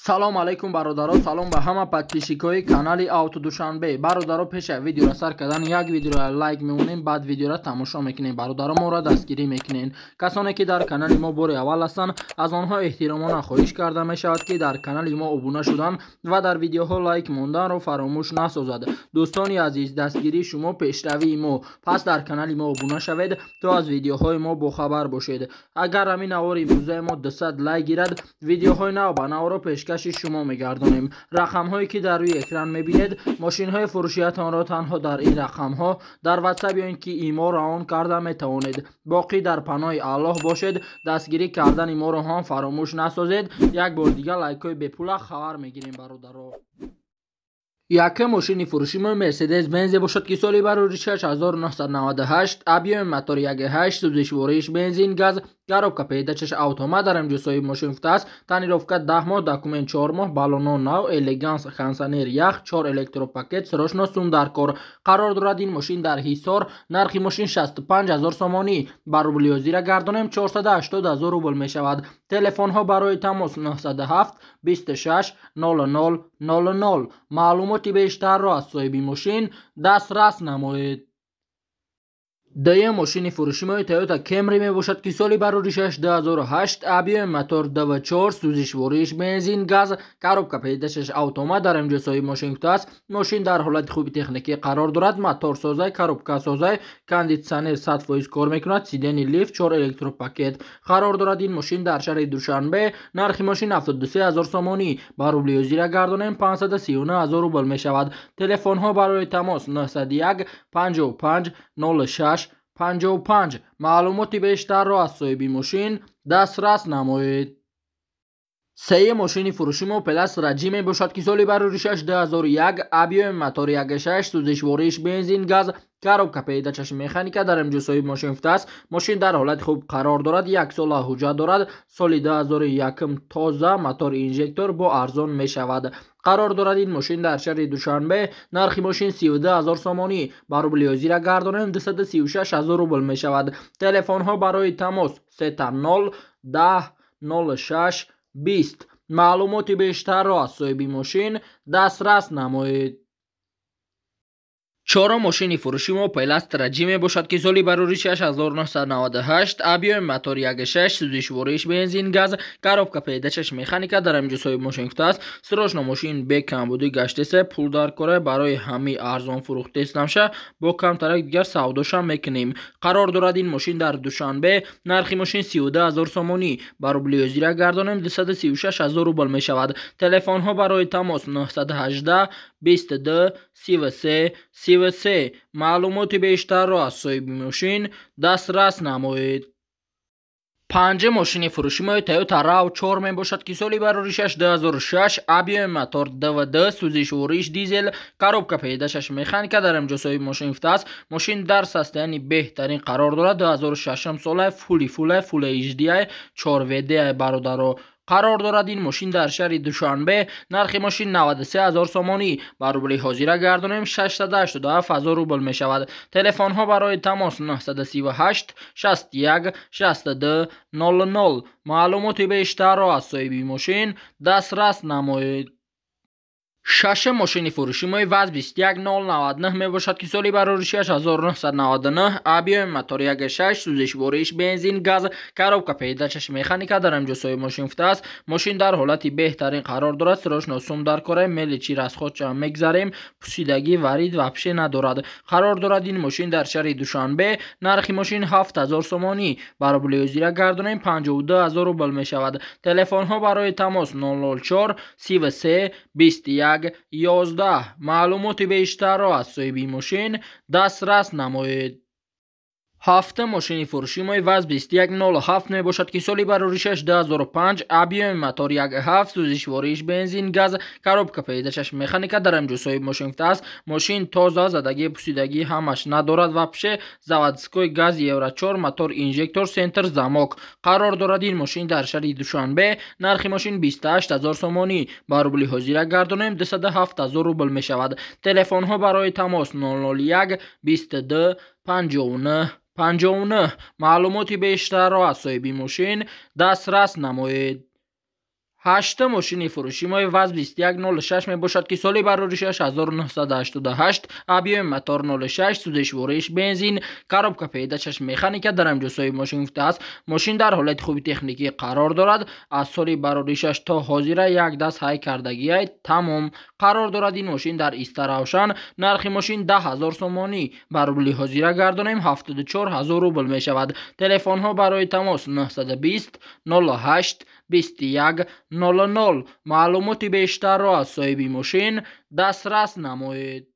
Салом алейкум, бародаро, салом ба ҳама подписчикои канали Авто Душанбе. Бародаро, пеша видеоро сар кардан як видеоро лайк мемонем, баъд видеоро тамошо мекунем. Бародаро, моро дастгирӣ мекунем. Касоне ки дар канали мо бори аввал ҳастанд, аз онҳо эҳтиромона хоҳиш карда мешавад, ки дар канали мо обуна шудан ва дар видеоҳо лайк монданро фаромӯш насозад. Дӯстони азиз, дастгирии шумо пешравии мо. Пас дар канали мо обуна шавед, то аз видеоҳои мо бохабар бошед. Агар ҳамин навори имрӯзаи мо 200 лайк гирад, видеоҳои нав ба навро пешкаши шумо мегардонем. Рақамҳое ки дар рӯи экран мебинед, мошинҳои фурӯшиятонро танҳо дар ин рақамҳо дар WhatsApp ё ин ки имо равон карда метавонед. Боқӣ дар паноҳи Аллоҳ бошед, дастгирӣ кардани моро ҳам фаромӯш насозед. Як бор дига лайкҳои бепула хабар мегирем, бародаро. Якум мошини фурӯши мо Мерседес Бензе бошад, ки соли барори 6998, объёми мотор 1.8, сӯзишвориш бензин газ, коробка передачаш автомат. Дар инҷо соҳиби мошин гуфтааст: тонировка 10 моҳ, документ 4 моҳ, баллоно нав, элеганс, кондитсионер ях, 4 электропакет, срочно сум дар кор. Қарор дорад ин мошин дар Ҳисор. Нархи мошин 65 ҳазор сомонӣ, ба рубли ҳозира гардонем, 480 ҳазор рубл мешавад. Телефонҳо барои тамос 907 26 00 00. Маълумоти бештарро аз соҳиби мошин дастрас намоед. Дуюм мошини фурӯши мои Toyota Camry мебошад, ки соли бароришаш 2008, объёми мотор 2.4, сӯзишвориш бензин газ, коробка передачаш автомат. Дар инҷо соҳиби мошин гуфтааст: мошин дар ҳолати хуби техникӣ қарор дорад, мотор созай, коробка созай, кондитсионер 100% кор мекунад, сиденье лифт, 4 электропакет. Қарор дорад ин мошин дар шаҳри Душанбе. Нархи мошин 73 ҳазор сомонӣ, ба рубли ҳозира гардонем, 539 ҳазор рубл мешавад. Телефонҳо барои тамос 901 55 06 55. Маълумоти бештарро аз соҳиби мошин дастрас намоед. Сеюм мошини фурӯши мо Opel Astra G мебошад, ки соли бароришаш 2001, объёми мотор 1.6, сӯзишвориш бензин газ, коробка передачаш механика. Дар инҷо соҳиби мошин гуфтааст: мошин дар ҳолати хуб қарор дорад, як сола ҳуҷҷат дорад, соли 2001 тоза, мотор инжектор, бо арзон мешавад. Қарор дорад ин мошин дар шаҳри Душанбе. Нархи мошин 32 ҳазор сомонӣ, ба рубли ҳозира гардонем, 236 ҳазор рубл мешавад. Телефонҳо барои тамос 0 10 06 20. Маълумоти бештарро аз соҳиби мошин дастрас намоед. Чорум мошини фурӯши мо Opel Astra G мебошад, ки соли бароришаш 1998, объёми мотор 1.6, сӯзишвориш бензин газ, коробка передачаш механика. Дар инҷо соҳиби мошин гуфтааст: срочно мошин бекамбудӣ гаштесе, пул дар коре, барои ҳамаи арзон фурӯхтестамша, бо камтарак дигар савдоша мекунем. Қарор дорад ин мошин дар Душанбе. Нархи мошин 32 ҳазор сомонӣ, ба рубли ҳозира гардонем, 236 ҳазор рубл мешавад. Телефонҳо барои тамос 918 22 33 33. Маълумоти бештарро аз соҳиби мошин дастрас намоед. Панҷум мошини фурӯши мои Toyota RAV4 мебошад, ки соли бароришаш 2006, объёми мотор 2.2, сӯзишвориш дизел, коробка передачаш механика. Дар инҷо соҳиби мошин гуфтааст: мошин дар состоянии беҳтарин қарор дорад, 2006 сола, фули фула, Full HD, 4 WD. Бародаро, қарор дорад ин мошин дар шаҳри Душанбе. Нархи мошин 93 ҳазор сомонӣ, ба рубли ҳозира гардонем, 687 ҳазор рубл мешавад. Телефонҳо барои тамос 938 61 62 00. Маълумоти бештарро аз соҳиби мошин дастрас намоед. Шашум мошини фурӯши мои ВАЗ 21099 мебошад, ки соли бароришиаш 1999, объёми мотор 1.6, сӯзишвориш бензин газ, коробка передачаш механика. Дар инҷо соҳиби мошин гуфтааст: мошин дар ҳолати беҳтарин қарор дорад, срочно сум дар коре, мелочи расходча мегзарем, пусидагӣ варид вообще надорад. Қарор дорад ин мошин дар шаҳри Душанбе. Нархи мошин 7000 сомонӣ, ба рубли ҳозира гардонем, 52 ҳазор рубл мешавад. Телефонҳо барои тамос 004 33 21 11. Маълумоти бештарро аз соҳиби мошин дастрас намоед. Ҳафтум мошини фурӯши мои ВАЗ 2107 мебошад, ки соли бароришаш 2005, объёми мотор 1.7, сӯзишвориш бензин газ, коробка передачаш механика. Дар инҷо соҳиби мошин гуфтааст: мошин тоза, задагӣ, пусидагӣ ҳамаш надорад вообще, заводской, газ евро 4, мотор инжектор, центр замок. Қарор дорад ин мошин дар шаҳри Душанбе. Нархи мошин 28 ҳазор сомонӣ, ба рубли ҳозира гардонем, 207 ҳазор рубл мешавад. Телефонҳо барои тамос 001 22 59 59. Маълумоти бештарро аз соҳиби мошин дастрас намоед. Ҳаштум мошини фурӯши мои ВАЗ 2106 мебошад, ки соли бароришаш 1988, объёми мотор 06, сӯзишвориш бензин, коробка передачаш механика. Дар ҳамҷо соҳиби мошин гуфтааст, мошин дар ҳолати хуби техникӣ қарор дорад. Аз соли бароришаш то ҳозира як даст ҳай кардагиай, тамом. Қарор дорад ин мошин дар Истаравшан. Нархи мошин 10 000 сомонӣ, ба рубли ҳозира гардонем, 74 000 рубл мешавад. Телефонҳо барои тамос 920 08 21 00. Маълумоти бештарро аз соҳиби мошин дастрас намоед.